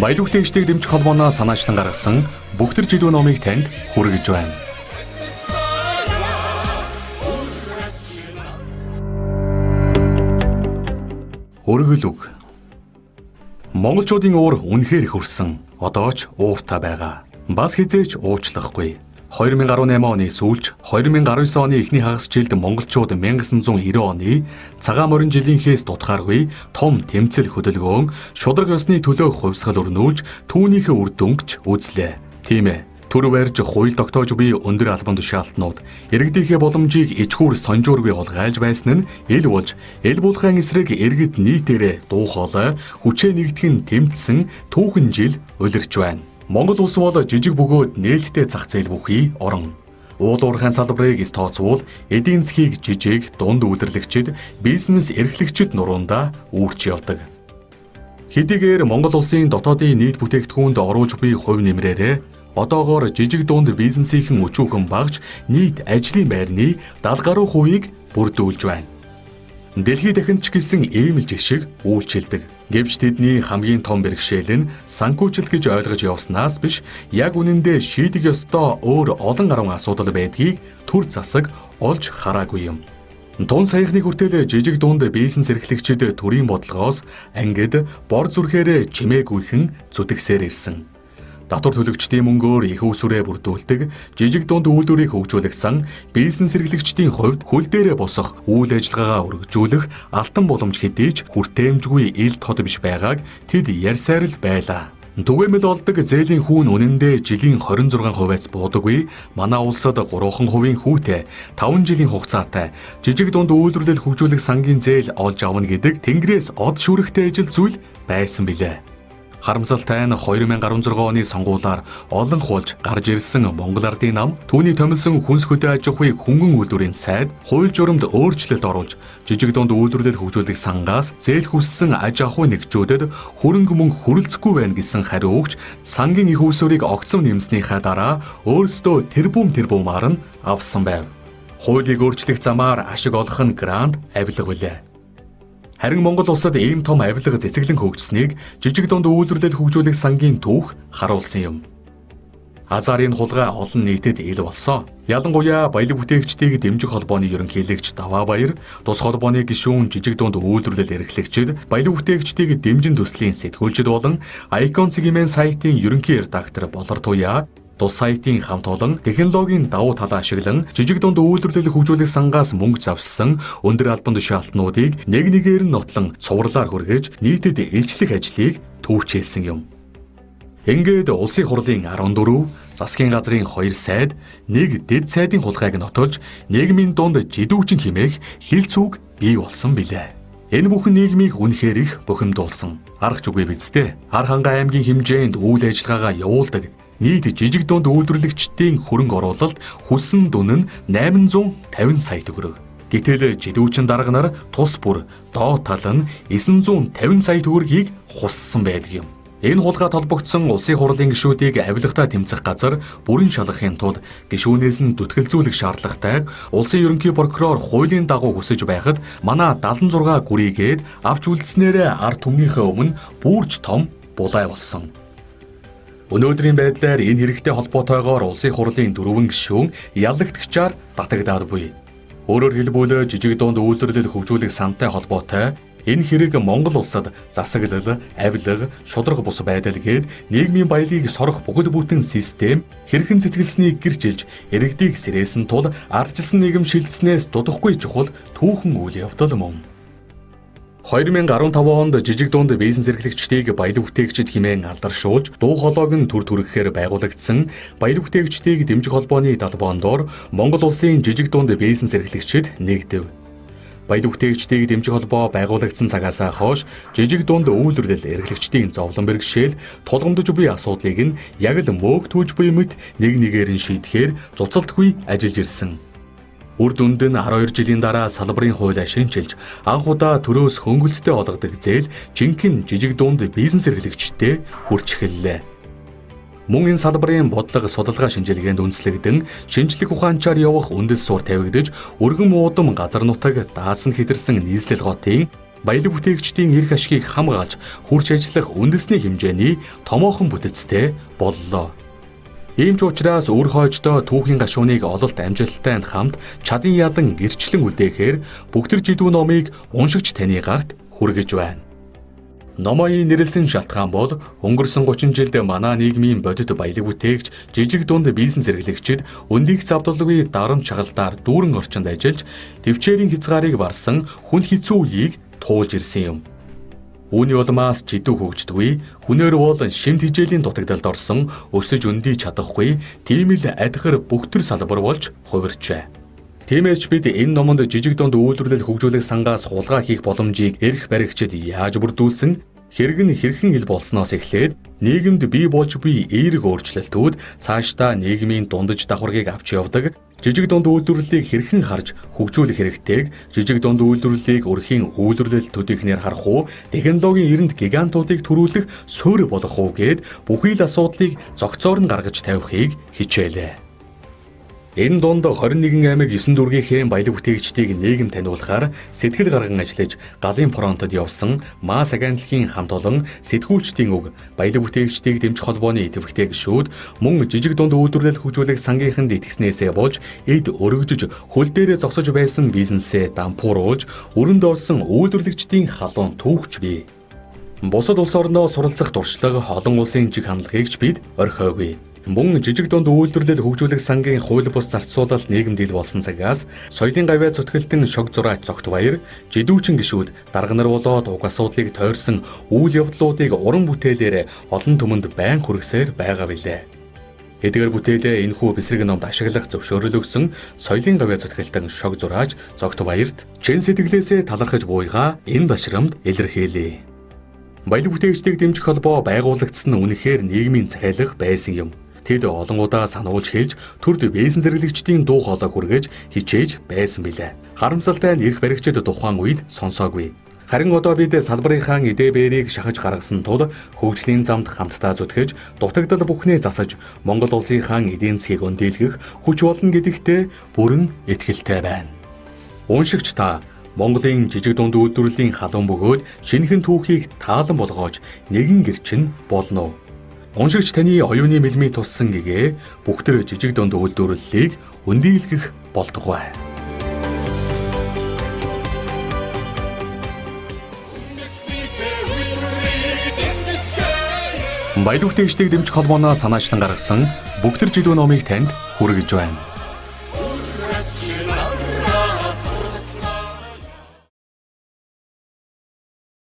Баялаг бүтээгчдийг дэмжих холбооноос санаачлан гаргасан бүх төр жидүү номыг танд хүргэж байна. Өргөл үг. Монголчуудын уур үнэхээр их өрсөн. Одоо ч ууртай байгаа. Бас хизээч уучлахгүй. 2018 оны сүүлч 2019 оны эхний хагас жилд монголчууд 1990 оны цагаан морин жилийнхээс дутхааргүй том тэмцэл хөдөлгөөн шударга ёсны төлөө хувьсгал өрнүүлж түүнийхээ үр дүнгч үзлээ. Тийм ээ. Төр барьж хууль тогтоож буй өндөр албан тушаалтнууд иргэдийнхээ боломжийг ичхүүр сонжуургүй хулгайлж байсан нь ил болж эл булгаан эсрэг иргэд нийтээрээ дуу хоолой хүчээ нэгтгэн тэмцсэн түүхэн жил улирч байна. Монгол улс бол жижиг бөгөөд нээлттэй зах зээл бүхий орон. Уул уурхайн салбарыг эс тооцвол эдийн засгийг жижиг, дунд үйлдвэрлэгчид, бизнес эрхлэгчид нурундаа үүрч явдаг. Хэдийгээр Монгол улсын дотоодын нийт бүтээгдэхүүнд оруулж буй хувь нэмрээрээ одоогоор жижиг дунд бизнесийнхэн өчүүхэн багж нийт ажлын байрны 70 гаруй хувийг бүрдүүлж байна. Дэлхий дахинд ч гэсэн ийм л жишг үйлчилдэг. Гэвч тэдний хамгийн том бэрхшээл нь санхүүжилт гэж ойлгож явснаас биш, яг үнэндээ шийдэх ёстой өөр олон гаруй асуудал байдгийг төр засаг олж хараагүй юм. Тун саяхны хүртэл жижиг дунд бизнес эрхлэгчид төрийн бодлогоос ангид бор зүрхээрээ чимээгүйхэн зүтгэсээр ирсэн. Татвар төлөгчдийн мөнгөөр их усүрээ бүрдүүлдэг жижиг дунд үйлдвэрийг хөгжүүлэх сан бизнес эрхлэгчдийн хувьд хөл дээрээ босох, үйл ажиллагаагаа өргөжүүлэх алтан боломж хэдий ч хүртээмжгүй ил тод биш байгааг тэд ярьсаар л байлаа. Түгээмэл олдог зээлийн хүүн үнэндээ жилийн 26%-аас буудаггүй. Манай улсад 3% хүүтэй 5 жилийн хугацаатай жижиг дунд үйлдвэрлэл хөгжүүлэх сангийн зээл олж авна гэдэг тэнгэрээс од шүрэхтэй ажил зүйл байсан билээ. Харамсалтай нь 2016 оны сонгуулиар олон хулж гарч ирсэн Монгол Ардын нам түүний томилсон хүнс хөдөө аж ахуйн хөнгөн үйлдвэрийн сайд хууль журамд өөрчлөлт оруулж жижиг дунд үйлдвэрлэл хөгжүүлэх сангаас зээл хүссэн аж ахуйн нэгжүүдэд хөрөнгө мөнгө хүрэлцэхгүй байна гэсэн хариу өгч сангийн их усүрийг огцом нэмснийхаа дараа өөрсдөө тэрбум тэрбумаар нь авсан байв. Хуулийг өөрчлөх замаар ашиг олох нь грант авилга билээ. Харин Монгол улсад ийм том авилга цэцэглэн хөгжсөнийг жижиг дунд үйлдвэрлэл хөгжүүлэх сангийн түүх харуулсан юм. Азарын хулгай олон нийтэд ил болсон. Ялангуяа баялаг бүтээгчдийг дэмжих холбооны ерөнхийлөгч Даваа Баяр, тус холбооны гишүүн жижиг дунд үйлдвэрлэл эрхлэгчид, баялаг бүтээгчдийг дэмжин төслийн сэтгүүлчид болон Icon хэмээн сайтын ерөнхий редактор Болор Туяа тус сайтын хамт олон технологийн давуу талаа ашиглан жижиг дунд үйлдвэрлэл хөгжүүлэх сангаас мөнгө завссан өндөр албан тушаалтнуудыг нэг нэгээр нь нотлон цувралаар хүргэж нийтэд илчлэх ажлыг түүчээлсэн юм. Ингээд улсын хурлын 14, засгийн газрын 2 сайд, нэг дэд сайдын хулгайг нотолж нийгмийн дунд жидүүчин хэмээх хилцүүг бий болсон билээ. Энэ бүхэн нийгмийг үнэхээр их бухимдуулсан. Арга ч үгүй биз дээ. Хар хангай аймгийн хэмжээнд үйл ажиллагаагаа явуулдаг нийт жижиг дунд үйлдвэрлэгчдийн хөрөнгө оруулалт хүссэн дүн нь 850 сая төгрөг. Гэтэл жидүүчин дарга нар тус бүр доод тал нь 950 сая төгрөгийг хуссан байдаг юм. Энэ хулгай толбогдсон улсын хурлын гишүүдийг авилгатай тэмцэх газар бүрэн шалгахын тулд гишүүнээс нь дүтгэлзүүлэх шаардлагатай улсын ерөнхий прокурор хуулийн дагуу хүсэж байхад манай 76 гүрийгээд авч үлдснээрээ ард түмнийхээ өмнө бүрч том булай болсон. Өнөөдрийн байдлаар энэ хэрэгтэй холбоотойгоор улсын хурлын 4 гишүүн яллагдагчаар татагдаад буй. Өөрөөр хэлбэл жижиг дунд үйлдвэрлэл хөгжүүлэх сантай холбоотой энэ хэрэг Монгол улсад засаглал, авилга, шударга бус байдал гээд нийгмийн баялагийг сорох бүхэл бүтэн систем хэрхэн цэцгэлснийг гэрчилж иргэдийг сэрээсэн тул ардчилсан нийгэм шилжснээс дутахгүй чухал түүхэн үйл явдал мөн. 2015 онд жижиг дунд бизнес эрхлэгчдийг баялаг бүтээгчид хэмээн алдаршуулж дуу хоолойг нь төр төрөхээр байгуулагдсан баялаг бүтээгчдийг дэмжих холбооны далбоон дор Монгол улсын жижиг дунд бизнес эрхлэгчид нэгдэв. Баялаг бүтээгчдийг дэмжих холбоо байгуулагдсан цагаас хойш жижиг дунд үйлдвэрлэл эрхлэгчдийн зовлон бэрхшээл тулгамдж буй асуудлыг нь яг л мөөг түүж буй мэт нэг нэгээр нь шийдэхээр зуцалтгүй ажиллаж ирсэн. Үр дүнд нь 12 жилийн дараа салбарын хуулиа шинчилж анх удаа төрөөс хөнгөлөлттэй олгодог зээл жинхэнэ жижиг дунд бизнес эрхлэгчдэд хүрч эхэллээ. Мөн энэ салбарын бодлого судалгаа шинжилгээнд үндэслэгдэн шинжлэх ухаанчаар явах үндэс суурь тавигдаж өргөн уудам газар нутаг даасан хэтэрсэн нийслэл хотын баялаг бүтээгчдийн эрх ашгийг хамгаалж хурж ажиллах үндэсний хэмжээний томоохон бүтэцтэй боллоо. Ийм ч учраас үр хойждоо түүхийн гашууныг ололт амжилттай хамт чадан ядан гэрчлэн үлдээхээр бүх төр жидүү номыг уншигч таны гарт хүргэж байна. Номын нэрлсэн шалтгаан бол өнгөрсөн 30 жилд манай нийгмийн бодит баялаг бүтээгч, жижиг дунд бизнес эрхлэгчид өндийг завдалгүй дарамт шагалдаар дүүрэн орчинд ажиллаж төвчээрийн хязгаарыг барсан хүнд хэцүү үеийг туулж ирсэн юм. Үүний улмаас жидүү хөгждөггүй, хүнээр бол шимт хижээлийн дутагдалд орсон, өсөж өндий чадахгүй, тийм л адхар бүх төр салбар болж хувирчээ. Тиймээс ч бид энэ номонд жижиг дунд үйлдвэрлэл хөгжүүлэх сангаас хулгай хийх боломжийг эрх баригчид яаж бүрдүүлсэн, хэрэг нь хэрхэн ил болсноос эхлээд нийгэмд бий болж буй эерэг өөрчлөлтүүд цаашдаа нийгмийн дундаж давхаргыг авч явдаг, жижиг дунд үйлдвэрлэлийг хэрхэн харж хөгжүүлэх хэрэгтэйг, жижиг дунд үйлдвэрлэлийг өрхийн үйлдвэрлэл төдийхнээр харах уу, технологийн эринд гигантуудыг төрүүлэх суурь болгох уу гээд бүхий л асуудлыг зохицоор нь гаргаж тавихыг хичээлээ. Энэ дунд 21 аймаг 9 дүүргийнхээ баялаг бүтээгчдийг нийгэм таниулахаар сэтгэл гарган ажиллаж галын фронтод явсан Мас агентлагийн хамт олон сэтгүүлчдийн үг, баялаг бүтээгчдийг дэмжих холбооны идэвхтэй гишүүд мөн жижиг дунд үйлдвэрлэл хөгжүүлэх сангийнханд итгэснээсээ болж эд өргөжж хөл дээрээ зогсож байсан бизнесээ дампууруулж өрөнд орсон үйлдвэрлэгчдийн халуун түүхч бий. Бусад улс орноо суралцах туршлага олон улсын жиг хандлагыг ч бид орхиогүй. Мөн жижиг дунд үйлдвэрлэл хөгжүүлэх сангийн хууль бус зарцуулалт нийгэмд ил болсон цагаас соёлын гавьяа зүтгэлтэн шог зураач Зогт Баяр, жидүүчин гишүүд дарга нар болоод уг асуудлыг тойрсон үйл явдлуудыг уран бүтээлээр олон түмэнд байн хүргэсээр байгаа билээ. Эдгээр бүтээлээ энэхүү бэсрэг номд ашиглах зөвшөөрөл өгсөн соёлын гавьяа зүтгэлтэн шог зураач Зогт Баярт чин сэтгэлээсээ талархаж буйгаа энэ дашрамд илэрхийлье. Баялаг бүтээгчдийг дэмжих холбоо байгуулагдсан нь үнэхээр нийгмийн захиалга байсан юм. Тэд олон удаа сануулж хэлж төрд бизнес зэрэглэгчдийн дуу хоолойг хүргэж хичээж байсан билээ. Харамсалтай нь эрх баригчид тухайн үед сонсоогүй. Харин одоо бид салбарынхаа эдээ бээрийг шахаж гаргасан тул хөгжлийн замд хамтдаа зүтгэж дутагдал бүхнээ засаж Монгол улсынхаа эдийн засгийг өндийлгэх хүч болно гэдэгтээ бүрэн итгэлтэй байна. Уншигч та Монголын жижиг дунд үйлдвэрлэлийн халуун бөгөөд шинэхэн түүхийг таалан болгооч нэгэн гэрчин болно. Уншигч таны оюуны мэлмий туссан гэгээ бүх төр жижиг дунд үйлдвэрлэлийг өндийлгэх болтугай. Баялаг бүтээгчдийг дэмжих холбооноос санаачлан гаргасан бүх төр жидүү номыг танд хүргэж байна.